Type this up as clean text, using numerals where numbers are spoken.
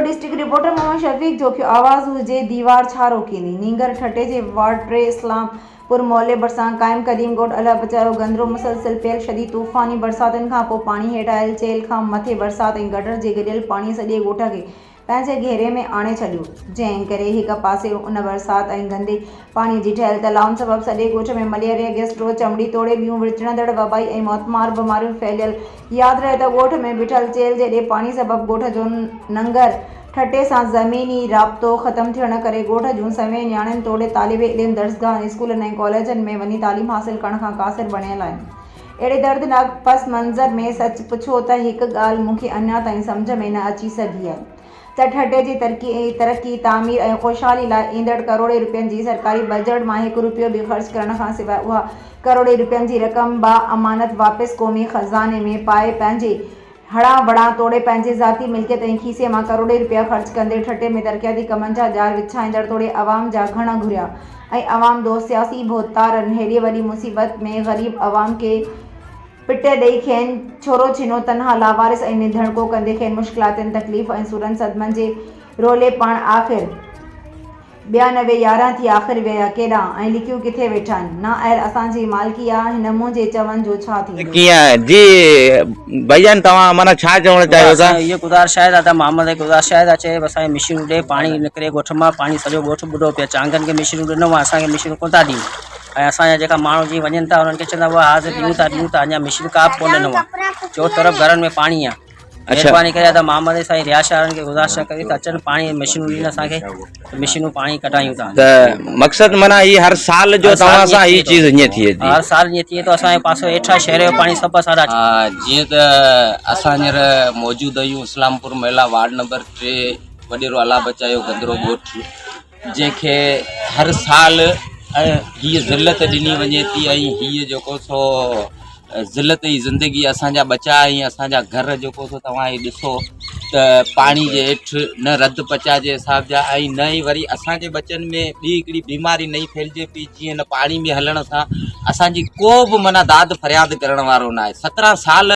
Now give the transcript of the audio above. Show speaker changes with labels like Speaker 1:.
Speaker 1: District reporter Muhammad Shafiq Jokhio آواز هجي ديوار ڇا روڪيندي نينگر ٺٽي جي وارڊ 3 اسلام پور محلي ڀرسان قائم قديم ڳوٺ الهه بچايو گندرو مسلسل پيل شديد طوفاني برساتن کان پوء پاڻي هيٺ آيل چيلهه کان مٿي برسات ۽ گٽر جي گڏيل پاڻي سڄي ڳوٺ کي پنهنجي گهيري ۾ آڻي ڇڏيو، جنهن ڪري هڪ پاسي ان برسات ۽ گندي پاڻي جي ٺهيل تلائن سبب سڄي ڳوٺ ۾ مليريا، گيسٽرو، چمڙي توڙي ٻيون وچڙندڙ وبائي ۽ موتمار بيماريون ڦهليل. ياد رهي ته ڳوٺ ۾ بيٺل چيلهه جيڏي پاڻي سبب ڳوٺ جو ننگر ٺٽي سان زميني رابطو ختم ٿيڻ ڪري ڳوٺ جون سوين نياڻين توڙي طالب علم درسگاهن، اسڪولن ۽ ڪاليجن ۾ وڃي تعليم حاصل ڪرڻ کان قاصر بڻيل آهن. اهڙي دردناڪ پس منظر ۾ سچ پڇو ته هڪ ڳالهه مون کي اڃا تائين سمجهه ۾ نه اچي سگهي آهي ته ٺٽي جي ترقي، تعمير ۽ خوشحالي لاء ايندڙ ڪروڙين روپين جي سرڪاري بجيٽ مان هڪ روپيو به خرچ ڪرڻ کان سواء اها ڪروڙين روپين جي رقم با امانت واپس قومي خزاني ۾ پائي پنهنجي هڙان وڙان توڙي پنهنجي ذاتي ملڪيت ۽ کيسي مان ڪروڙين رپيا خرچ ڪندي ٺٽي ۾ ترقياتي ڪمن جا ڄار وڇائيندڙ توڙي عوام جا گهڻ گهريا ۽ عوام دوست سياسي ڀوتارن هيڏي وڏي مصيبت ۾ غريب عوام کي پٽ ڏئي کين ڇورو ڇنو تنها لاوارث ۽ نڌڻڪو ڪندي کين مشڪلاتن تڪليف ۽ سورن صدمن جي رولي پاڻ آخر 92 يارهن ٿي آخر ويا ڪيڏانهن ۽ لڪيون ڪٿي ويٺا آهن؟ نا اهل اسان جي مالڪي آ، هن منهنجي چون جو ڇا ٿيندو؟
Speaker 2: ڪيئن جي ڀائيجان توهان معنيٰ ڇا چوڻ چاهيو ٿا؟
Speaker 3: اسان اهو گذارش آهي دادا محمد کي گذارش آهي ته اچي اسان کي مشينون ڏي پاڻي نڪري ڳوٺ مان پاڻي سڄو ڳوٺ ٻڏو پيو چانگن کي مشينون ڏنو آهي اسان کي مشينون ڪونه ٿا ڏين ۽ اسان جا جيڪا ماڻهو جي وڃن ٿا انهن کي چوندا اها حاضر ڏيون ٿا ڏيون ٿا اڃا مشين ڪا به ڪونه ڏنو آهي چو طرف گهرن ۾ پاڻي آهي. مهرباني ڪري ادا محمد سائين رياض شاهه وارن کي گذارش ڪريو ته اچن پاڻي مشينون ڏين اسان کي ته مشينون پاڻي ڪڍايون ٿا
Speaker 2: ته مقصد معنيٰ هي هر سال جو توهان سان هي چيز ائين ٿئي ٿي
Speaker 3: هر سال ائين ٿئي ٿو اسان جو پاسو هيٺ آهي شهر جو پاڻي سڀ اسان ڏانهن
Speaker 4: ها جيئن ته اسان هينئر موجود آهيون اسلام پور محلا وارڊ نمبر 3 وڏيرو الله بچايو گندرو ڳوٺ جنهن کي هر سال هيء ذلت ڏني وڃي ٿي ۽ هيء جيڪو سو ذلت جي زندگي اسان جا ٻچا ۽ اسان جا گهر جيڪو سو توهان هي ڏسو ته پاڻي جي هيٺ نه رڌ پچاء جي حساب جا ۽ نه ئي وري اسان جي ٻچن ۾ ٻي هڪڙي بيماري نئين ڦهلجي پئي جيئن هن پاڻي ۾ هلڻ سان اسان جي ڪو به معنيٰ داد فرياد ڪرڻ وارو ناهي 17 سال.